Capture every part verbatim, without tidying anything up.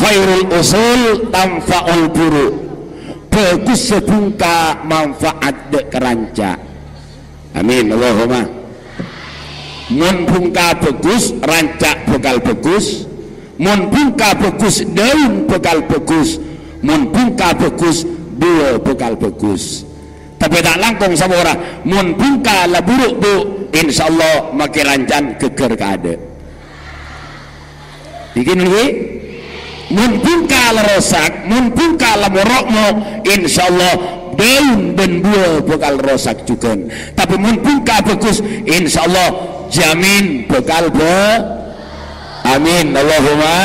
Khairul usul tanfa'ul furu'. Bhâghus sè bhungka manfaat dâ' ka ranca'. Amin, Allahumma. Mon bhungka bhâghus, ranca' bhâkal bhâghus. Mon bhungka bhâghus, dâun bhâkal bhâghus. Mon bhungka bhâghus, buwâ bhâkal bhâghus. Tapè ta' langkong sapora, mon bhungka la buruk, Bu, insyaallah makè ranca'an ghâggâr kaadâ'. Nèkè, nèkè? Mon bhungka la rosak, mon bhungka la moro'-mo', insyaallah dâun bân buwâ bhâkal rosak jhughân. Tapè mon bhungka bhâghus, insyaallah jamin bhâkal bâ-, amin. Allahumma.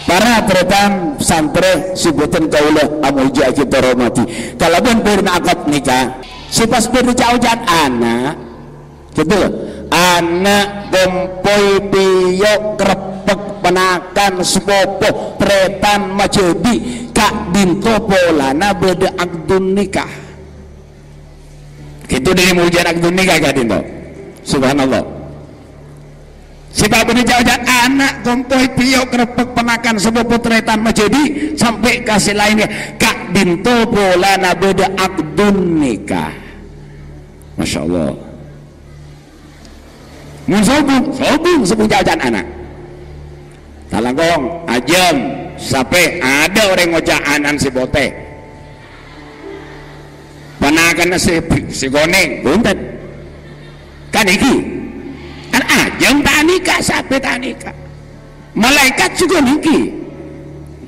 Para tarètan santrè sè bhunten kaulâ amoljâ'aghi tor hormadhi. Kalabân bhârâna akad nikah, sè pas bâdâ ca'-oca'an ana', Gitu, lho. Ana', kompoy, pèyo', kreppek, ponakan, sapopo, tarètan, majhâdhi', ka'dinto polana bâdâ akdun nikah. Gitu, dâri moljâ'an akdun nikah ka'dinto. Subhanallah. Sè pas bâdâ ca'-oca'an ana', kompoy, pèyo', kreppek, ponakan, sapopo, tarètan, majhâdhi', sampè' ka sè laènna, ka'dinto polana bâdâ akdun nikah. Masya Allah. Mon sobung, sobung, sobung ca'-oca'an ana'. Ta' langkong, ajâm, sapè, adâ' orèng ngoca' ana'na sè potè. Ponakanna sè, sè konèng, bhunten. Kan ènggi. Kan ajâm ta' nikah, sapè ta' nikah. Malaèkat jhughân ènggi.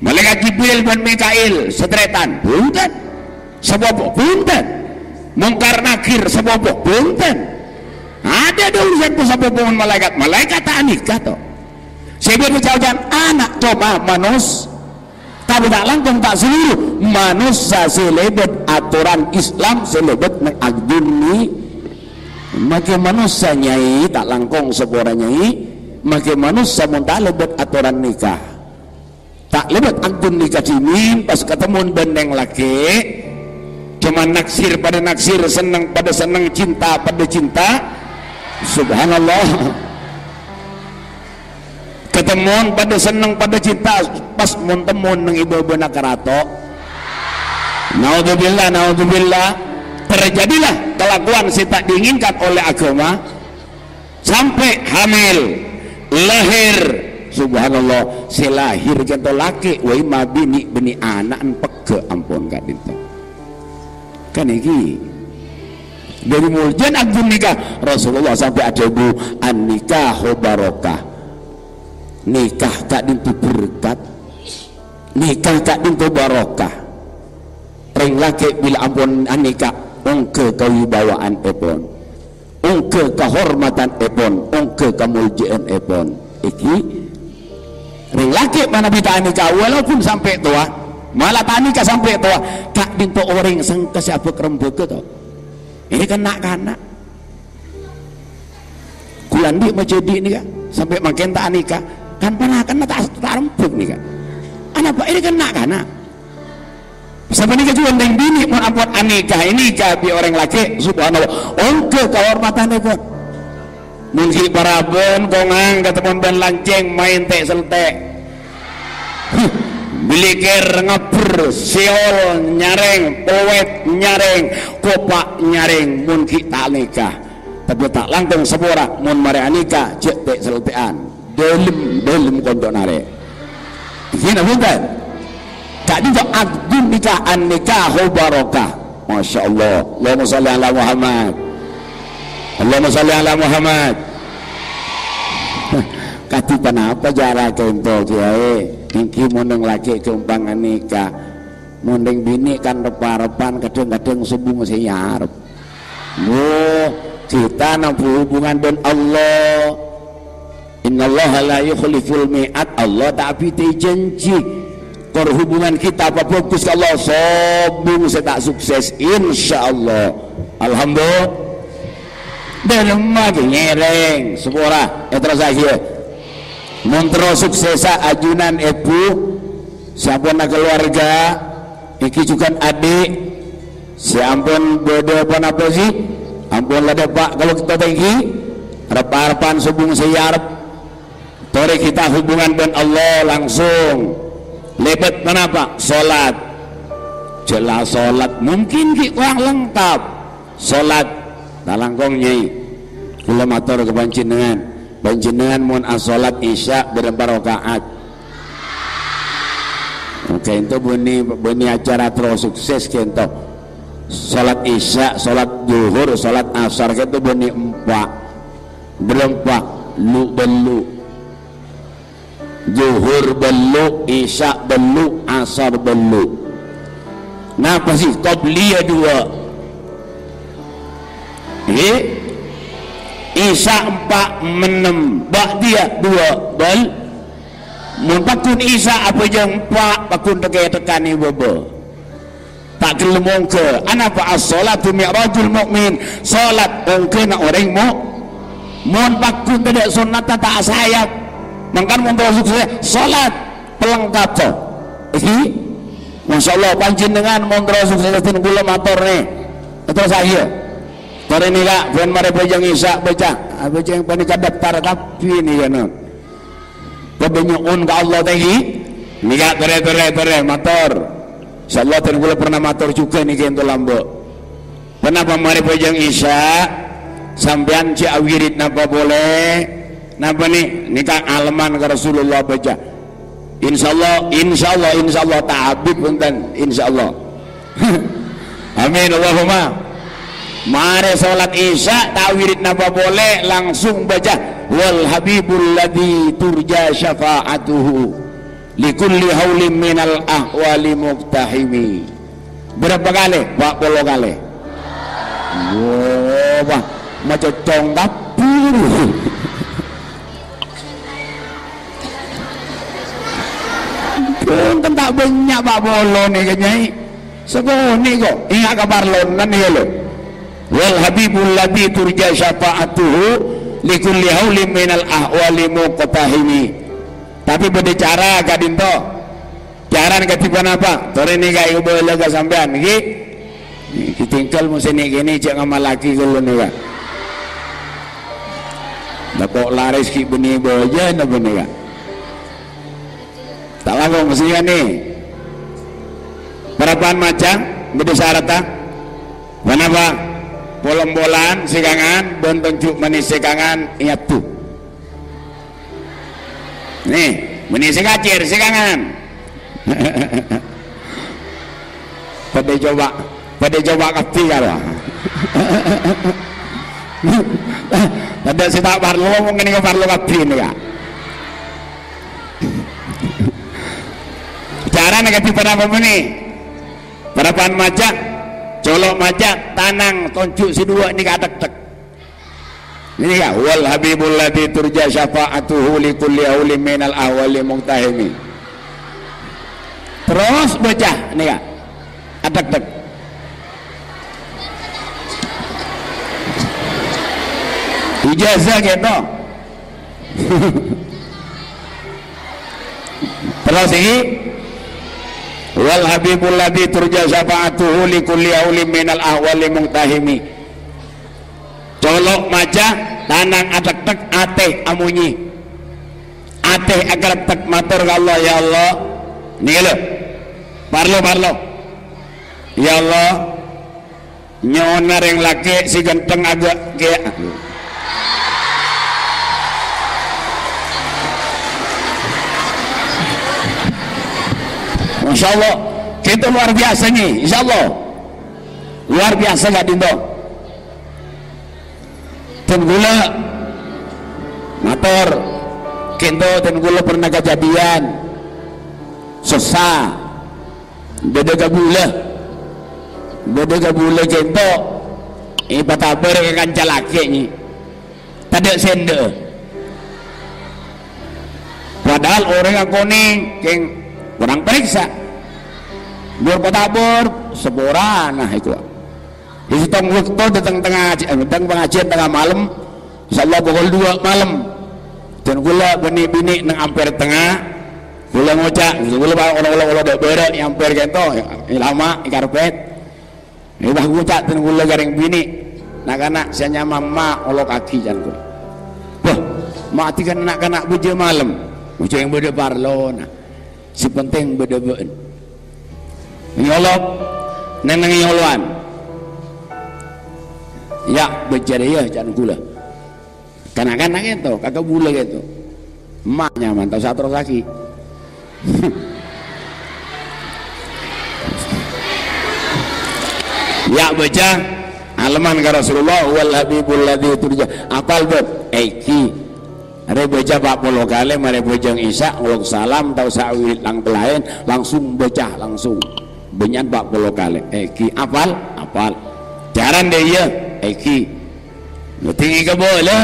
Malaèkat Jibril bân Mikail, satarètan, bhunten. Sapopo, bhunten. Mungkar Nakir, sapopo, bhunten. Adâ' dâ' urusan sapopo bân malaèkat. Malaèkat ta' nikah, to. Sè bâdâ ca'-oca'an ana' coma manos-, tapè ta' langkong ta' seluruh manossa sè lèbât atoran Islam sè lèbât neng akdun ni-, makè manossa, Nyai, ta' langkong sapora, Nyai, makè manossa mon ta' lèbât atoran nikah. Ta' lèbât akdun nikah dhimèn, pas katemmo bân neng lakè', coma naksir padâ naksir, senneng padâ senneng, cinta padâ cinta. Subhanallah. Katemmo padâ senneng padâ cinta, pas mon temmo neng è bâbâna karato. Naudzubillah, naudzubillah. Terjadilah kelakuan sè ta' diinginkan oleh agama. Sampè' hamil, lahir. Subhanallah, sè lahir kènto lakè', wâi, ma binè', bânnè ana'na pegghâ' ampon ka'dinto. Kan ènggi. Dâri moljâna akdun nikah, Rasulullah sampè' adhâbu, "An-nikahu barokah." Nikah ka'dinto berkat. Nikah ka'dinto barokah. Rèng lakè' bilâ ampon anikah, ongghâ kawibawa'anèpon. Ongghâ kahormatanèpon, ongghâ kamoljâ'ânèpon. Ènggi, rèng lakè' manabi ta' anikah, walaupun sampè' towa, mala ta' anikah sampè' towa, ka'dinto orèng sengka sè abâk rembhâghâ, to. Ini kan na'-kana'. Kulâ andi' majhâdhi' nèka, sampè' mangkèn ta' anikah, kan ponakanna ta', ta' rembhâk nèka. Anapa? Ini kan na'-kana'. Sapanèka jhughân rèng binè' mon ampon anikah, anikah bi' orèng lakè', subhanallah, ongghâ kahormatanèpon. Mon ghi' parabân, kongang, katemmo bân lancèng, maèn tè'-seltè'. Huh, bâlikèr ngabbher, sèol nyarèng, powèt nyarèng, kopa' nyarèng, mon ghi' ta' anikah. Tapè ta' langkong sapora, mon marè anikah, jhâ' tè'-seltè'an. Dâlem, dâlem konco' narè'. Iyâ, bhunten. Ka'dinto akdun nikah, an-nikahu barokah. Masya Allah. Allahumma sholli ala Muhammad. Allahumma sholli ala Muhammad. Kadhi ponapa cara kènto, Kèyaè? Ènggi mon rèng lakè' ghâmpang anikah. Mon rèng binè' kan rep-arepan, kadhâng-kadhâng sobung sè èarep. Loh, kita nambu hubungan bân Allah. Innallaha la yukhliful mi'ad. Allah ta' abhidhâi janji. Kor hubungan kita apa bagus ka Allah, sobung sè ta' sukses, insyaallah. Alhamdulillah. Dâlemma ghi' ngèrèng, sapora, èterrosaghi, yâ. Mon terro suksessa ajunan èbhu, sè ampon akaluwarga, ènggi jhughân adi', sè ampon bâdâ ponapa sè ampon la dâpa' ka bâkto tèngghi, rep-arepan sobung sè èarep. Orèng kita hubungan bân Allah langsung. Lèbât ponapa? Sholat. Jelas sholat. Mungkin ghi' kurang lengkap. Sholat. Talangkong, Nyai. Kaulâ mator ka panjhennengngan. Panjhennengngan mon asholat Isya bârâmpa raka'at? Oke, ento bânnè, bânnè acara terro sukses kento. Sholat Isya, sholat Zuhur, sholat Asar kento bânnè empa'. Bârâmpa? Lu-, bâllu'. Zuhur bâllu', Isya bâllu', Asar bâllu'. Napa sè qabliyah? Duwâ'. Ghi? Isya empa', ennem. Ba'diyah duwâ', bâl-, mon pagghun Isya abhâjâng empa', pagghun tè-kètèkkan è bâbâ. Ta' ghellem ongghâ. Anapa? As-sholatu mi'rajul mu'min. Sholat ongghâna orèng mu-, mon pagghun tadâ' sonnadda ta' asayap. Mangkana mon terro sukses, sholat pelengkap to. Èngghi? Masya Allah, panjhennengngan mon terro sukses, dhân kaulâ mator nè. Terros ayo. Torè nèka, bân marè abhâjâng Isya bâca. Abhâjâng panèka daftar kabbhi nèka, non. Padâ nyo'on ka Allah, ta' èngghi? Nèka, torè, torè, torè, mator. Insyaallah, dhân kaulâ pernah mator jhughân nèka ento lambâ'. Ponapa marè abhâjâng Isya, sampèyan cè' awirid napa polè? Napa nè? Nèka alemman ka Rasulullah bâca. Insyaallah, insyaallah, insyaallah, ta'abit bhunten, insyaallah. Amin, Allahumma. Marè sholat Isya, ta' awirid napa polè, langsung bâca, "Wal habibul ladzi turja syafa'atuhu likulli haulin minal ahwali muqtahimi." Bârâmpa kalè? Pa' polo kalè. Wah, wah, macocong kabbhi. Bhunten, ta' bânnya' pa' polo nèka, Nyai. Sakonè' kok. Enga' ka parlona nèka lho. "Wal habibul ladzi turja syafa'atuhu likulli haulin minal ahwali muqtahimi." Tapè bâdâ cara ka'dinto. Carana kadhi ponapa? Torè nèka èkabâlâ ka sampèyan, ghi? Ghi tèngghâl mon sè nè-kènè jhâ' ngamallaghi kaulâ nèka. Lah kok larès ghi' bânnè bâjâna bânnè, Ka'? Ta' langkong sèngghâna. Parappa'na maca, bâdâ saradhâ. Ponapa? Pol-ompolan sè kangan, bân tonjhu' manè sè kangan, èaddu. Nè, bânnè sè kacèr, sè kangan. Padâ coba, padâ coba kabbhi, karo. Tadâ' sè ta' parlo, mon ghânèka parlo kabbhi nèka. Carana kadhi ponapa bânnè? Parappa'na maca, colo' maca, tanang tonjhu' sè duwâ' nèka atektek. Nèka, "Wal habibul ladzi turja syafa'atuhu li kulli haulin minal ahwali muqtahimi." Terros bâca, nèka. Atektek. Ijazah kento. Terros iki, "Wal habibul ladzi turja syafa'atuhu li kulli haulin minal ahwali muqtahimi." Colo' maca, tanang atektek, atè amonyi. Atè akarettek mator ka Allah, "Ya Allah," nèka lho. Parlo, parlo. "Ya Allah, nyo'ona rèng lakè' sè ghântheng aghâ' kèya." Masya Allah, kita luar biasa nih, insya Allah. Luar biasa ka'dinto. Dhân kaulâ mator, kento dhân kaulâ pernah kajhâdhiyân sossa. Bâdâ kabulâ. Bâdâ kabulâ kento èpatabâr ka kanca lakè', nyi. Tadâ' sèndhâ'â. Padahal orèng akonè kèng korang parèksa. Bâr patabâr, saporana èkowa. È sèttong bâkto dâteng tengnga, dâteng pangajiân tengnga malem, insyaallah pokol duwâ' malem. Dhân kaulâ bânnè binè' neng ampèr tengnga, kaulâ ngoca', kaulâ pa-, kaulâ, kaulâ, kaulâ dâ' bârâ' è ampèr kento, è lama', è karpet. È, pas ngoca' dhân kaulâ ka rèng binè', "Na'-kana' sè nyama emma' olokaghi," can kaulâ. Bâh, Ma'dhikan na'-kana' bâjâ malem. Bâjâ sè bâdâ parlona. Sè penting bâdâ bâ'na. Nyolok, neng-neng nyolowan. Ya, bâjâ rèya, can ghulâ. Kana'-kana' ghâpanèko, kakè bulâ ghâpanèko. Emma' nyaman, ta' osa terrosaghi. Ya, bâjâ. Aleman ka Rasulullah, "Wal habibul ladzi turja." Apal, bân? Èngghi. Arè bâjâ pa' polo kalè, marè bâjâng Isya, ngolok salam, ta' osa wirid lang-, laèn, langsung bâjâ, langsung. Bânnya'an pa' polo kalè. Èngghi. Apal? Apal. Jhârân dâ' iyâ. Èngghi. Lho, dhingghâ kabâlâ,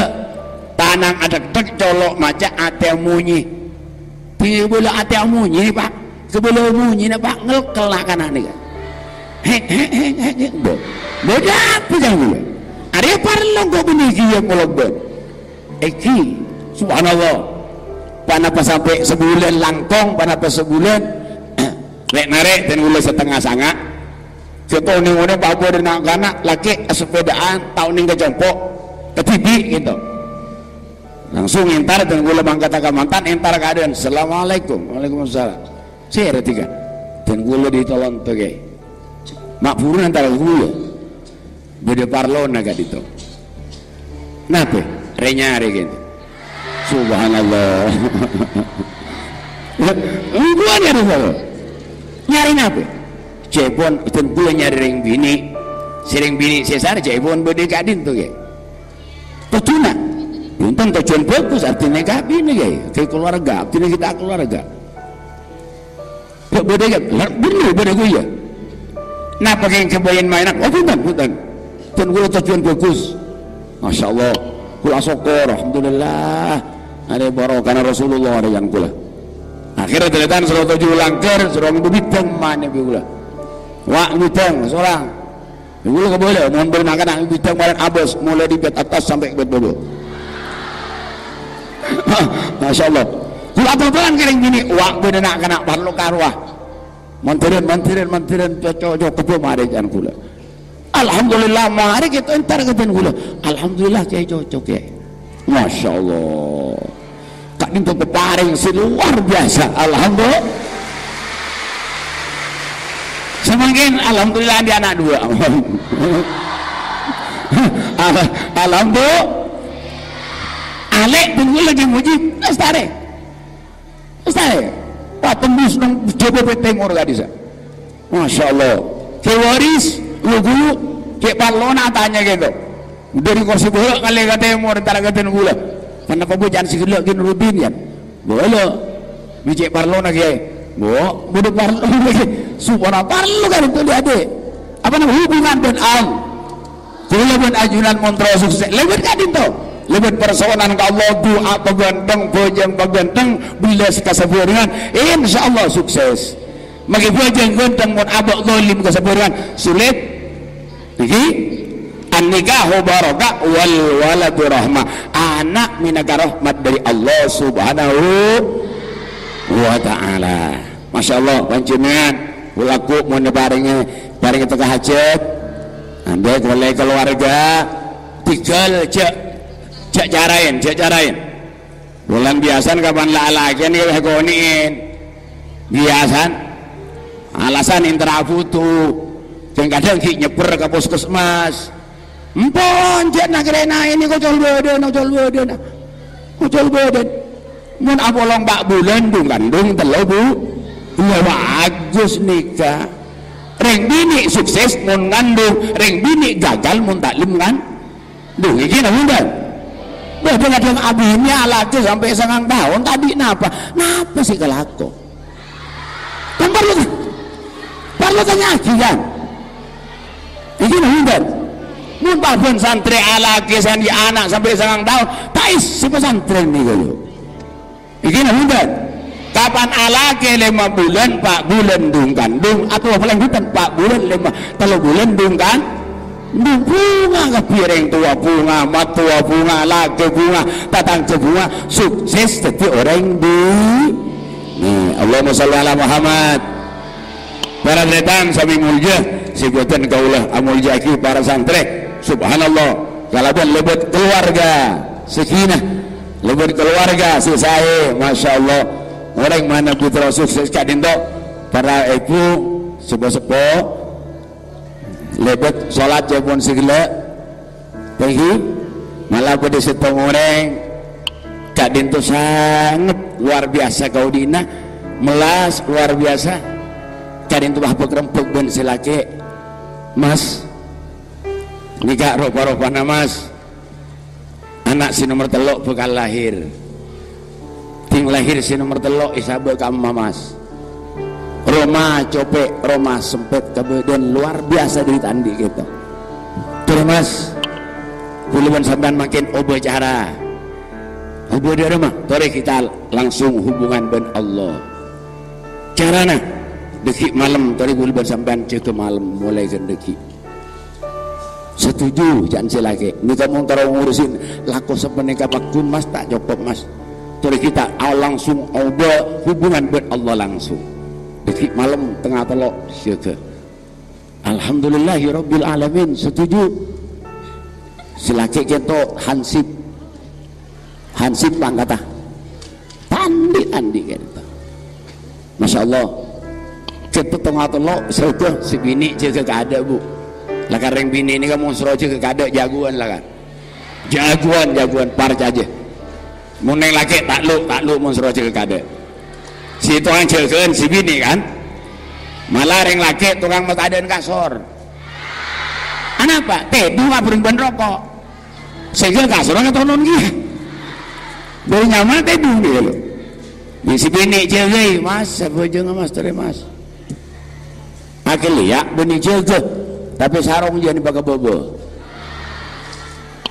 tanang adhek-dhek, colo' maca, atè amonyè. Dhingghâ kabâlâ atè amonyè, Pa'. Kabâlâ amonyè, Pa', ngelkel na'-kana' nèka. Hek, hek, hek, hek, hek, bo. Bo, dhâ' apa, can ghulâ? Arè parlo engko' bânnè ghiyâ polong bân. Èngghi, subhanallah. Ponapa sampè' sabulân langkong, ponapa sabulân. Rè'-narè' dân ghulâ satengnga sanga'. Sè ta' onèng-onèng pa' bâdâ na'-kana' lakè' asepèdaan, ta' onèng ka compo', ka dhibi' ghâpanèko. Langsung entar dân ghulâ mangkata ka mantan, entar ka adâ'ân. "Assalamualaikum." "Waalaikumsalam." "Sèra dhika?" "Dân ghulâ dâri Tolonto, Kè." Ma' buru entar ka ghulâ. Bâdâ parlona ka'dinto. Napè? Rè-nyarè kènto. Subhanallah. Engguwan ya, Rasul. Nyarè napè? Ca'èpon, bhunten kaulâ nyarè rèng binè'. Sè rèng binè' sè sar ca'èpon bâdâ ka'dinto, Kè. Tojjhuna. Bhunten, tojjhuwân bhâghus, abdhina kabinè, Kè. Kè kaluarga, abdhina kita kaluarga. Bâ-, bâdâ, Kè? Lah, bhender, bâdâ, ghulâ. Napa kèng sampèyan maèna? Oh, bhunten, bhunten. Bhunten, kaulâ tojjhuwân bhâghus. Masya Allah. Kaulâ asokkor, alhamdulillah. Arè barokana Rasulullah arè can kaulâ. Akhirnya, tarètan soro tojjhu langghâr, soro ngangghuy bidang manè bi' kaulâ. Wa' bidang, sorang. Kaulâ kabâlâ, mon bâdâ na'-kana' bidang marèn abâs, molaè dâri bit attas sampè' bit bâbâ. Masya Allah. Kaulâ atottolan ka rèng binè', wa' bâdâ na'-kana' parlo karowa. Mandhârân, mandhârân, mandhârân, co-, co-, cokobhâ marè can kaulâ. Alhamdulillah, marè kèto entar ka dân kaulâ. Alhamdulillah, Kè, cocok, Kè. Masya Allah. Ka'dinto pepareng sè luar biasa. Alhamdulillah. Samangkèn, alhamdulillah, dâri ana' duwâ'. Al-, alhamdulillah. Alè' bengkulu lagi muji, lestarè. Lestarè. Wah, tembus nang Jhâbâ Pèt Tèmor ka'dissa'. Masya Allah. Kè Waris, lu-ghulu, Kè Parlona tanya kèto. Dâri Korsè Bârâ' kalè ka Tèmor, entar ka dân kaulâ. Kenapa bâjâna sè ghellâ' Kè Nuruddin, yâ? Bâlâ. Bi' Cè' Parlona, Kè. Bo, bâdâ parlo, Kè. Subhanallah, parlo kan itu, Dhi', Adhi'. Apa nama hubungan bân Allah? Kaulâ bân ajunan mon terro sukses. Lèbât ka'dinto. Lèbât personal ka Allah, du'a paghânteng, bhâjâng paghânteng, bellas ka sabhârengan. Insyaallah sukses. Maghi bhâjâng ghânteng mon abâ' zalim ka sabhârengan. Sulit. Niki, "An-nikahu barakah wal waladu rahmah." Ana' mènangka rahmat dâri Allah Subhanahu wa Ta'ala. Masya Allah, panjhennengan, kaulâ ghu mon parèngè, parèngè tekka hajat. Andai polè kaluarga, tinggal jhâ', jhâ' caraèn, jhâ' caraèn. Bulân biyasana kapan la alakèn, ya, konè'èn. Biyasana. Alasan èntara buto. Kadhâng-kadhâng ghi' nyèpper ka puskesmas. Empon, cè' na' karèna ini kocol bâdâna, kocol bâdâna. Kocol bâdâna. Mon apolong pa' bulân, dhung-kandhung tello bu-, Wah, bagus nèka. Rèng binè' sukses mon ngandhung, rèng binè' gagal mon ta' lem ngan-, Duh, iki napa, bhunten? Wah, kadhâng-kadhâng abinè alakè sampè' sangang taon, tadâ' napa. Napa sè èkalako? Kan parlo, parlo tanya'aghi, kan? Iki napa, bhunten? Mon pabân santrè alakè sè anḍi' ana' sampè' sangang taon, ta' èssè pasantrèn nèka, lho. Iki napa, bhunten? Kapan alakè lèma bulân, pa' bulân dhung-kandhung, atabâ palèng bhunten, pa' bulân lèma, tello bulân dhung-kan-, dhung, bhunga kabbhi, rèng towa bhunga, mattowa bhunga, lakè bhunga, tatangghâ bhunga, sukses dhâddhi orèng bi-, Nih, Allahumma shalli ala Muhammad. Para tarètan sami molja, sè bhâdhân kaulâ amolja'aghi para santrè. Subhanallah, kalabân lèbât kaluarga sakinah. Lebur keluarga sè saè, masyaallah. Orèng manabi terro sukses ka'dinto. Para èbhu, seppo-seppo, lebet salat jâ' pon sè ghellâ'. Tèngghi, mala bâdâ sèttong orèng ka'dinto sanget luar biasa kaodi'na, mellas luar biasa. Ka'dinto wah bâk-rembâk bân sè lakè'. Mas, nèka ropa-ropana, Mas. Ana' sè nomer tello' bhâkal lahir. Dhing lahir sè nomer tello' èsabâ' ka emma, Mas. Roma copè', roma sempèt, kabâdâ'ân luar biasa dâri ta' andi' kèto. Torè, Mas, kaulâ bân sampèyan mangkèn obâ cara. Obâ dâ' roma, torè kita langsung hubungan bân Allah. Carana, dâggi' malem, torè kaulâ bân sampèyan jâgâ malem molaè ghân dâggi'. Setuju, ca'na sè lakè'. Nèka mon terro ngurusin lako sapanèka paggun, Mas, ta' cokop, Mas. Torè kita a-, langsung obâ hubungan bân Allah langsung. Dâggi' malem tengnga tello', jâgâ. Alhamdulillahirabbil alamin, setuju. Sè lakè' kèto hansip. Hansip pangkatta. Ta' andi'-andi' kèto. Masya Allah. Kèto tengnga tello', sè obâ, sè binè' jâgâ kaadâ', Bu. Lakar rèng binè' nèka mon soro jâgâ kaadâ', jagoan lakar. Jagoan, jagoan, parcajâ. Mon rèng lakè' ta'lu', ta'lu' mon soro jâgâ kaadâ'. Sè tokang jâgâ'ân sè binè' kan. Mala rèng lakè' tokang matadâ'ân kasor. Anapa? Tèdung abhâreng bân roko'. Sèngghâ kasorra katonon kèya. Bâri' nyaman tèdung kèya lho. Bi' sè binè' jâgâi, "Mas, sabhâjângnga, Mas, torè, Mas." Aghellèya' bânnè jâgâ, tapè sarong jhân èpakabâbâ.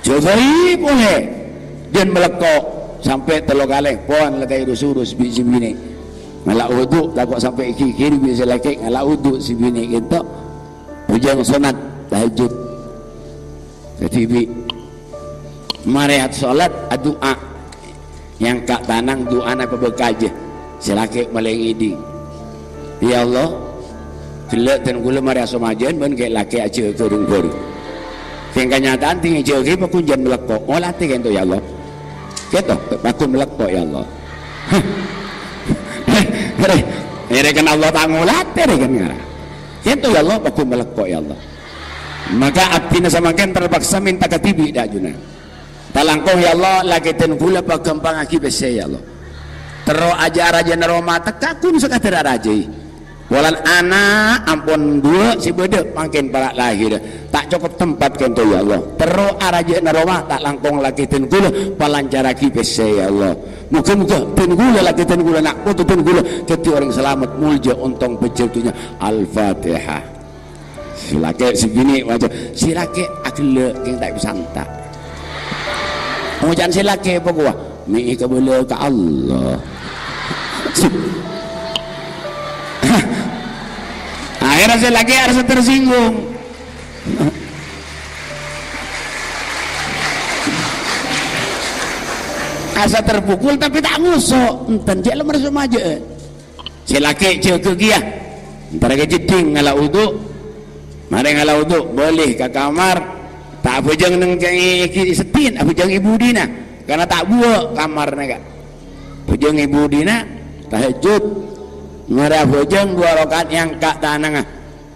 Jâgâi polè, jhân malèkko' sampè' tello kalè, pon la kaèrus-urus bi' sè binè'. Ngala' wudu', tako' sampè' èghighiri bi' sè lakè', ngala' wudu' sè binè' kèto. Bhâjâng sonnat tahajjud. Dhâddhi, bi' marè asholat, adu'a. Èyangka' tanang, du'ana pabâkajâ. Sè lakè' malè ngèdhing. "Ya Allah, ghellâ' dân kaulâ marè asomajân bân kè lakè' ajâgâ rèng-bhâreng. Kèng kanyata'an dhing èjâgâi paghun jhân malèkko'. Ngolatè kènto, ya Allah." Kèto, paghun malèkko', ya Allah. Èrè, èrè kan Allah ta' ngolatè, èrè kan ngara. Kèto, ya Allah, paghun malèkko', ya Allah. Maka abdhina samangkèn terpaksa mènta kadhibi' dâ' ajunan. Talangkong, ya Allah, lakè dân kaulâ paghâmpangaghi pèssè, ya Allah. Terro ajâ-arajâna roma tekka ghun sakadâr arajâi. Polana ana' ampon duwâ' sè bâdâ mangkèn para' lahir. Ta' cokop tempat kènto, ya Allah. Terro arajâna roma ta' langkong lakè dân kaulâ palancarraghi pèssè, ya Allah. Moghâ-moghâ dân kaulâ, lakè dân kaulâ, na' poto dân kaulâ dhâddhi orèng salamet, molja, ontong, pejjhâr dhunnya. Al-Fatihah. Sè lakè' sè binè' maca, sè lakè' aghellâ' kèng ta' èpasanta'. Oca'na sè lakè' apa kowa? Mè' èkabâlâ ka Allah. Akhirnya sè lakè' arassa tersinggung. Arassa terpukul tapi ta' ngoso'. Enten jhâ' la marso majâ'ân. Sè lakè' jâgâ kèya. Entar ka jeddhing ngala' wudu'. Marè ngala' wudu', bâli ka kamar. Ta' abhâjâng neng kè-, kè-, seddhin, abhâjâng è budina. Karna ta' buwâ' kamar nèka. Abhâjâng è budina, tahajjud. Marè abhâjâng duwâ' raka'at èyangka' tanangnga.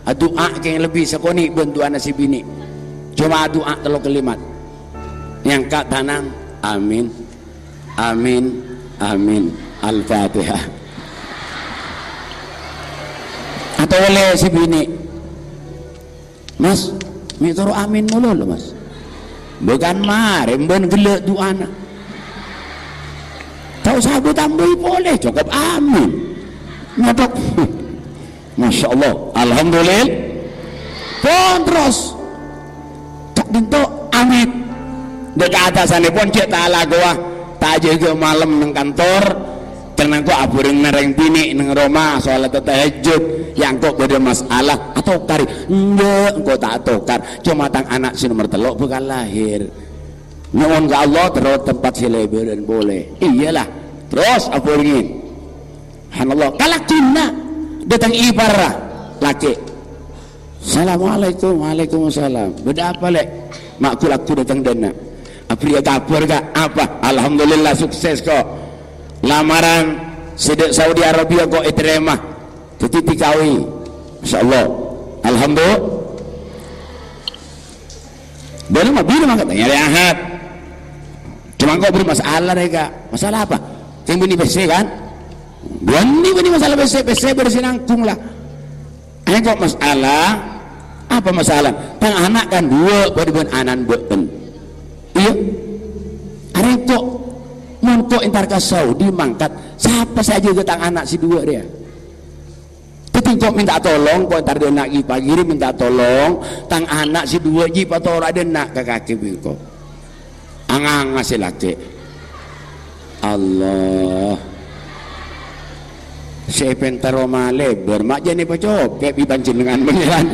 Adu'a kèng lebbi sakonè' bân du'ana sè binè'. Coma adu'a tello kalimat. Èyangka' tanang, amin. Amin, amin. Al-Fatihah. Atolè sè binè'. Mas, mè' toro' amin malolo, Mas. Bhâkal marè bân ghellâ' du'ana. Ta' osa abâ' tambâi polè, cokop amin. Nyothok. Masya Allah, alhamdulillah. Pon terros. Ka'dinto amit. Dâ' ka atasanèpon jhâ' ta' alakowa, ta' ajâgâ malem neng kantor. Karna engko' abhâreng narèng binè' neng roma, sholat tahajjud. Ya engko' bâdâ masalah, atokar. Enjâ', engko' ta' atokar. Coma tang ana' sè nomer tello' bhâkal lahir. Nyo'on ka Allah, terro tempat sè lèbârân polè. Iyâlah, terros abhârengngè. Subhanallah, kalagghuwânna dâteng iparra lakè'. "Assalamualaikum." "Waalaikumsalam." "Bâdâ apa, Lè'?" "Ma' ghu-lagghu dâteng dâ' enna'." Aberri'â kabhâr, Ka'. Apa? Alhamdulillah, sukses, ko'. Lamaran sè dâ' Saudi Arabia, ko', ètarèma. Dhâddhi dikawin. Masyaallah. Alhamdulillah. Bârâmma, bârâmma, katanya, hari Ahad. Cuma engko' bâri' masalah, rè, Ka'. Masalah apa? Sè binè' pèssè, kan? Bânnè, bânnè masalah pèssè, pèssè bâri' sè nanggung, la. Engko' masalah, apa masalah? Tang ana' kan duwâ', bâdâ bân ana'na bâ'en. Iyâ. Arèya engko', mon engko' entar ka Saudi mangkat, sapa sè ajâgâ tang ana' sè duwâ' rèya? Dhâddhi engko' mènta tolong, engko' entar dâ' enna' Ki' Pagiri mènta tolong, tang ana' sè duwâ' jiyâ patoro'a dâ' enna' ka kakè bi' engko'. Anganga sè lakè'. Allah. Sè pènta roma lèbâr, ma' jhâ' nè pacopè' bi' panjhennengngan, Pangèran.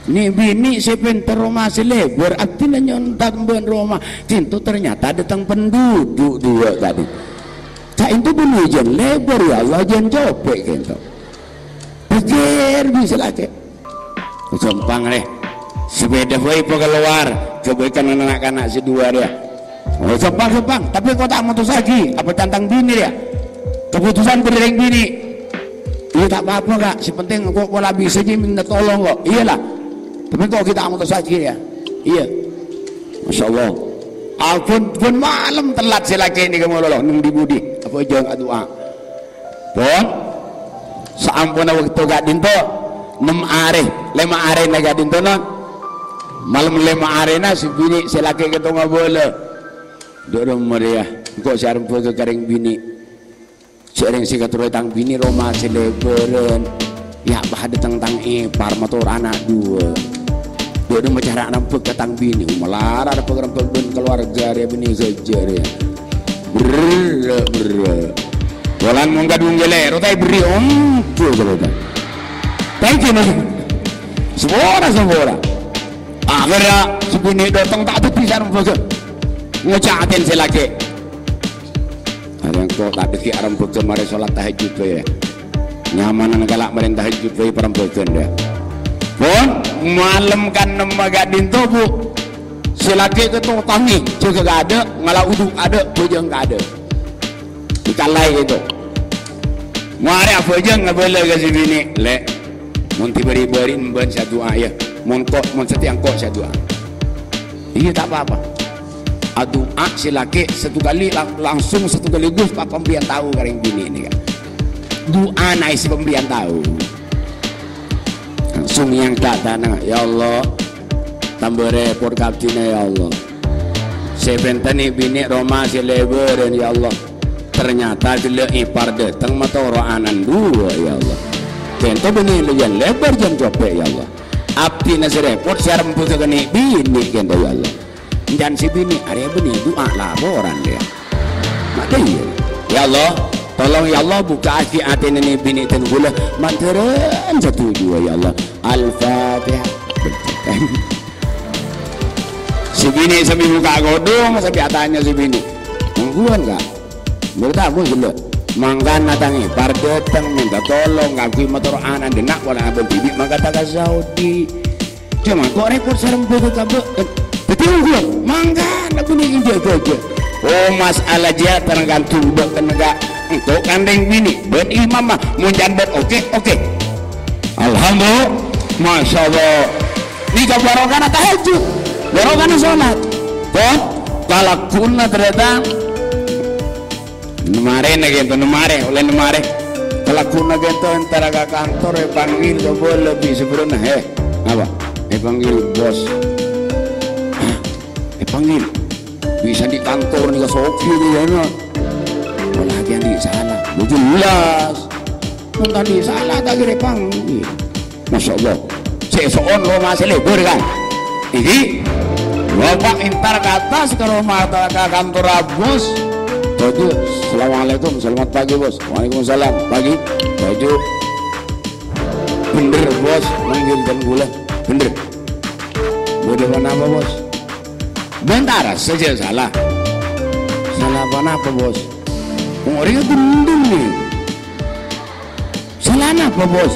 Nè' binè' sè pènta roma sè lèbâr, abdhina nyonta' bân roma. Kènto ternyata dâteng penduduk duwâ' tadi. Ka'ènto bân ojhân lèbâr, ya Allah, jhân copè' kènto. Pèkkèr bi' sè lakè'. Sompang, rè. Sepèda bhâi pakalowar, ghâbây kan na'-kana' sè duwâ' rèya. Oh, sompang, sompang. Tapè engko' ta' motossaghi, apa can tang binè rèya. Keputusan bâdâ rèng binè'. Iyâ, ta' pa-apa, Ka'. Sè penting engko' pola bisa jiyâ mènta tolong, ko'. Iyâ, la. Tapè engko' ghi' ta' motossaghi, yâ. Iyâ. Masyaallah. Ampon, pon malem telat sè lakè' nèka malolo, neng di-budi. Abhâjâng adu'a. Pon, saamponna bâkto ka'dinto, nem arè, lèma arèna ka'dinto, non. Malem lèma arèna, sè binè' sè lakè' kèto ngabâlâ. Dâ' remma rèya, engko' sè arembhâghâ ka rèng binè'. Jhâ' rèng sè èkaterrowè tang binè' roma sè lèbârân. Ya, padâ tang-tang èpar mator ana' duwâ'. Dâ' remma cara arembhâghâ ka tang binè', malarat arembhâghâ bân kalowarga rèya, binè' ghâjâ rèya. Berrâ', berrâ'. Polana mon kadhung ghellâ', ro ta' èberri', ongghu, saudara. Thank you, Mas. Sapora, sapora. Akhèrra, sè binè' dâteng ta' dhâddhi sè arembhâghâ. Ngoca' atèna sè lakè'. Arèya engko' ta' dhâggi' arembhâghâ marè sholat tahajjud bhâi, yâ. Nyamanan kala' marèn tahajjud bhâi parembhâghân, yâ. Pon, malem kaennemma ka'dinto, Bu. Sè lakè' kèto tangè, jâgâ kaadâ', ngala' wudu kaadâ', bhâjâng kaadâ'. Èkalaè kèto. Marè abhâjâng ngabâlâ ka sè binè', "Lè', mon tè bâri'-bâri' embân sè adu'a, yâ. Mon ko', mon satèya engko' sè adu'a." Iyâ, ta' pa-apa. Adu'a sè lakè' satu kali lang-, langsung satu kaligus pa pambhiyân tao ka rèng binè' nèka. Du'ana sè pambhiyân tao. Langsung nyangka' tana, "Ya Allah, tambâ rèpot ka abdhina, ya Allah. Sè bhentennè binè' roma sè lèbârân, ya Allah. Ternyata ghellâ' èpar dâteng matoro' ana'na duwâ', ya Allah. Kènto binè' lèyan lèbâr jhân copè', ya Allah. Abdhina sè rèpot, sè arembhâghâ ka nè' binè' kènto, ya Allah." Èncan sè binè', arèya bânnè du'a laporan, yâ. Ma'dâ iyâ. Ya Allah, tolong, ya Allah, bukka'aghi atèna nè' binè' dân kaulâ, mandhârân satuju, ya Allah. Al-Fatihah. Sè binè' sambi bukka' kodhung, sambi atanya sè binè'. Ongghuwân, Ka'? Bârâ' tamoy ghellâ'. Mangkana tang èpar dâteng mènta tolong kaangghuy matoro' ana'na dâ' enna' polana bân dhibi' mangkada ka Saudi. Coma ko' rèpot sè arembhâghâ ka bâ'na. Dhâddhi ongghu, mangkana bânnè enjâ' bâjâ. Oh, masalah jiyâ tergantung bâ'na kèng, Ka'. Engko' kan rèng binè' bân imamma, mon can bâ'na oke, oke. Alhamdulillah, masyaallah. Nèka barokana tahajjud, barokana sholat. Pon, kalagghuwânna tarètan. Nemmarèna kènto, nemmarè, ollè nemmarè. Kalagghuwânna kènto entara ka kantor, èpanggil kabâlâ bi' sè bârâmma, he? Apa? Èpanggil bos. Hah? Èpanggil? Bisa di kantor nèka sopir nèka, ya, no? Apalagi andi' sala. Ya jelas. Mon tadâ' sala ta' kèra èpanggil. Masyaallah. Sè so'on roma sè lèbâr, kan? Èngghi. Bapa' entar ka attas ka roma ta-, ka kantorra bos. Toju', "Assalamualaikum, selamat pagi, Bos." "Waalaikumsalam, pagi." Toju'. "Bhender, Bos, manggil dân kaulâ." "Bhender." "Bâdâ ponapa, Bos?" "Bâ'na ta' arassa jhâ' sala." "Sala ponapa, Bos?" "Orèngnga gendhung, nè." "Sala napa, Bos?"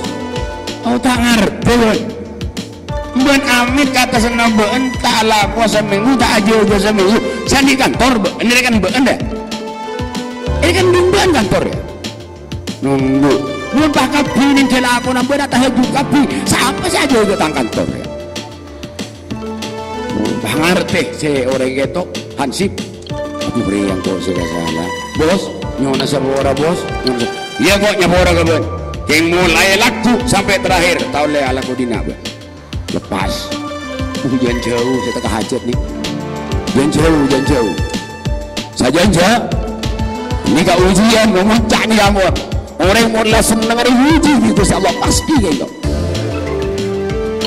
"Oh, ta' ngartè, Bos." Bâ'en amit ka attas bâ'en, ta' alako samènggu, ta' ajâgâ samènggu. Sè andi' kantor bâ'en, rèkan bâ'en, yâ. Rèkan bâ'en kantor, yâ. Nunggu. Mon pas kabbhi nèng jalakona bâ'en tahajjud kabbhi, sapa sè ajâgâ tang kantor, yâ? Pas ngartè sè orèng kèto, hansip. Aduh, rèng kok sè kasala. Bos, nyo'ona sapora, Bos. Nyo'ona sa-, iyâ, kok nyapora ka bâ'en. Kèng molaè lagghu' sampè' terakhir, ta' ollè alako dinna', bâ'en. Lepas. Uh, jhân jhâu, sè teka hajat, nè. Jhân jhâu, jhân jhâu. Sajân, jhâ'. Nèka ujian, monca'na, yâ, mon. Orèng mon la senneng arè uji bi' Ghustè Allah, pastè kèto.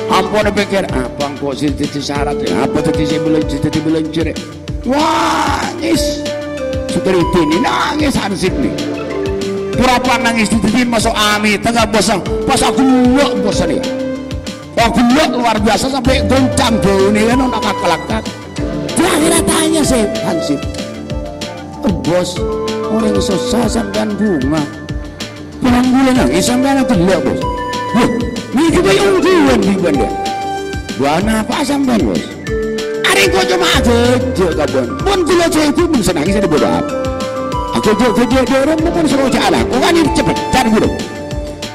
Ampon pèkkèr, "Apa engko' sè dhâddhi syarat, rè? Apa dhâddhi sè bâlânjhâ, dhâddhi bâlânjhâ, rè?" Nangès. Sutri binè nangès hansip, nè. Pura-pura nangès dhâddhi maso' amèt, tengah bos, pas aghellâ' bos, nè. Aghellâ' luar biasa sampè' goncang bâuna kan, ana' kakalakak. Di akhirnya tanya sè hansip, "Eh, Bos, orèng sossa sampèyan bhunga. Polana ghulâ nangès sampèyan aghellâ', Bos." "Wah, nèka bhâi ongghuwân bi' bâ'na, yâ." "Bâ'na apa sampèyan, Bos?" "Arèya engko' coma aghâjâ' ka bâ'na. Mon ghulâ jhâ' èbhunga, mon sè nangès adâ' bâdâ apa? Aghâjâ'-ghâjâ' dârâ, mon soro jhâ' alako, kan ècepet, can ghulâ."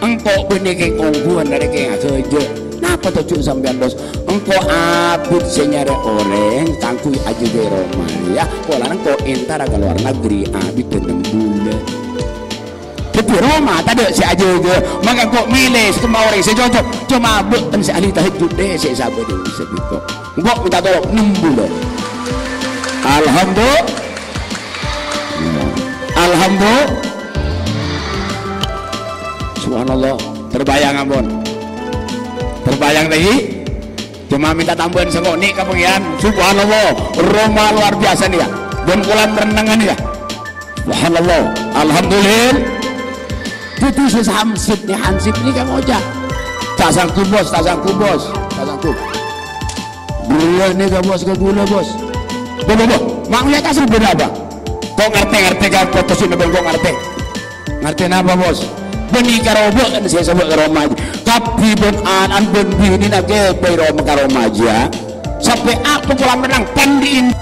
"Engko' bânnè kèng ongghuwân arè kèng aghâjâ'. Napa tojjhuna sampèyan, Bos?" "Engko' abit sè nyarè orèng kaangghuy ajâgâ roma rèya. Polana engko' entara ka lowar negri abit bân nem bulân." Dhâddhi roma tadâ' sè ajâgâ, mangka engko' mèlè sè kemma orèng sè cocok, coma bâ'na sè ahli tahajjud dhâ' sè sabâdâ sè bhâko. Engko' mènta tolong nem bulân. Alhamdulillah. Alhamdulillah. Subhanallah. Terbayang ampon. Terbayang lagi. Coma mènta tambâân sè engko' nè' ka Pangèran. Subhanallah. Roma luar biasa nèka. Bân kolam renangan nèka. Subhanallah. Alhamdulillah. Dhâddhi sè hansip nè, hansip nèka ngoca', "Ta' sangghup, Bos, ta' sangghup, Bos. Ta' sangghup." Ghulâ nèka, Bos, ka ghulâ, Bos. "Bo, bo, bo, ma' ngoca' ta' sangghup bâdâ apa? Ko' ngartè, ngartè ka, ko' sè nèbâng ko' ngartè." "Ngartè napa, Bos?" "Bânnè karo bâ'na sè sabâ' ka roma. Kabbhi bân ana'na bân binèna ghibâi roma ka roma jâ. Sampè' apa kolam renang pandi'in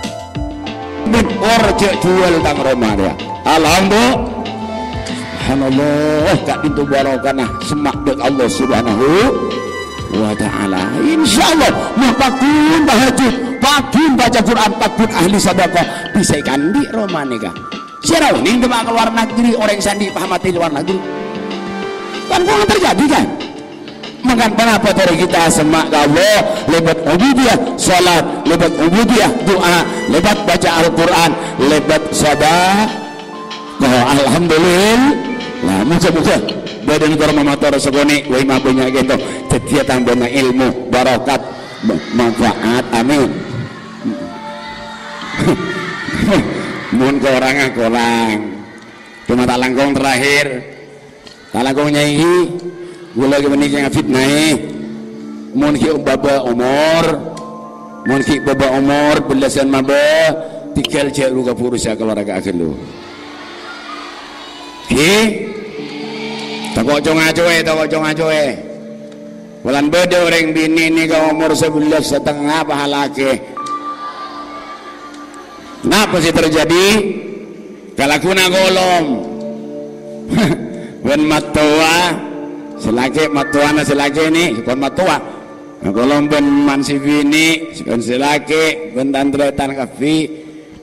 bân or jâ' juwâl tang roma rèya." Alhamdulillah. Subhanallah, ka'dinto barokana semma' dâ' Allah Subhanahu wa Ta'ala. Insyaallah, mon pagghun tahajjud, pagghun baca Quran, pagghun ahli sedekah, bisa èkaandi' roma nèka. Sèra onèng dimma'a ka lowar negri, orèng sè andi' pahamati lowar negri. Kan pernah terjadi, kan? Mangkana ponapa torè kita semma' ka Allah lèbât ubudiyah salat, lèbât ubudiyah du'a, lèbât baca Al-Qur'an, lèbât sedekah. Alhamdulillah. Nah, moghâ-moghâ bâdâna kor mamator sakonè', wèh, mabânnya' ghâpanèka. Dhâddhiyâ tambâna ilmu, barokat, manfaat. Amin. Mon korangnga korang. Coma ta' langkong terakhir. Ta' langkong nyai, ghulâ ghâpanèka ngafitnaè. Mon ghi' bâbâ omor, mon ghi' bâbâ omor bellâsân mabâ, tèghâl jhâ' ru-kabhuru sè kalowar ka ghâllu. Ghi? Tako' co-ngacowè, tako' co-ngacowè. Polana bâdâ orèng binè' nèka omor sabellâs satengnga pahalaghi. Napa sè terjadi? Kalaghuna kolom. Bân mattowa, sè lakè', mattowana sè lakè' nè, bân mattowa. Kolom bân man sè binè', bân sè lakè', bân tan-tarètan kabbhi.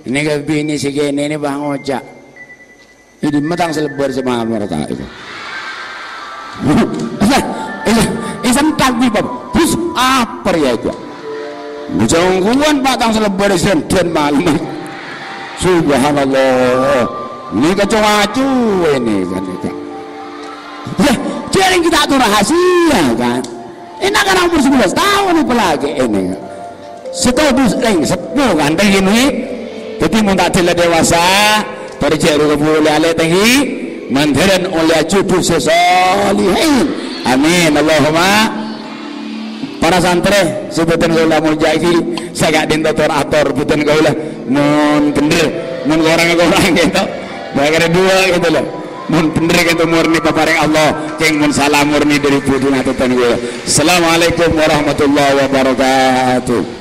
Nèka binè sè kènè' nè pas ngoca', "È dimma tang salèbâr sè mamarta èko?" Èsa, èsa, èsa entak bi' bab. Bus, apa rèya èko? Bujâ ongghuwân, Pa', tang salèbâr sèndhân malem. Subhanallah. Nèka co-ngaco nèka, nèka. Yâ, jhâreng kita' ator rahasia, kan? Ènna' kana' omor sabellâs taon apalagi ènè. Sè todus rèng seppo kan, tèngghi, ngghi? Dhâddhi, mon ta' dâlla dewasa, torè jhâ' ru-kabhuru lè-alè, tèngghi. Mandhârân ollè ajudhu sè solihin. Amin. Allahumma. Para santrè, sè bhâdhân kaulâ molja'aghi, sè ka'dinto tor-ator bhâdhân kaulâ. Mon bhendher, mon korang-korang gitu. Bâkal dua gitu loh. Mon bhendher kènto morni paparèng Allah, kèng mon sala morni dhâri budina atètèn kaulâ. Assalamualaikum warahmatullahi wabarakatuh.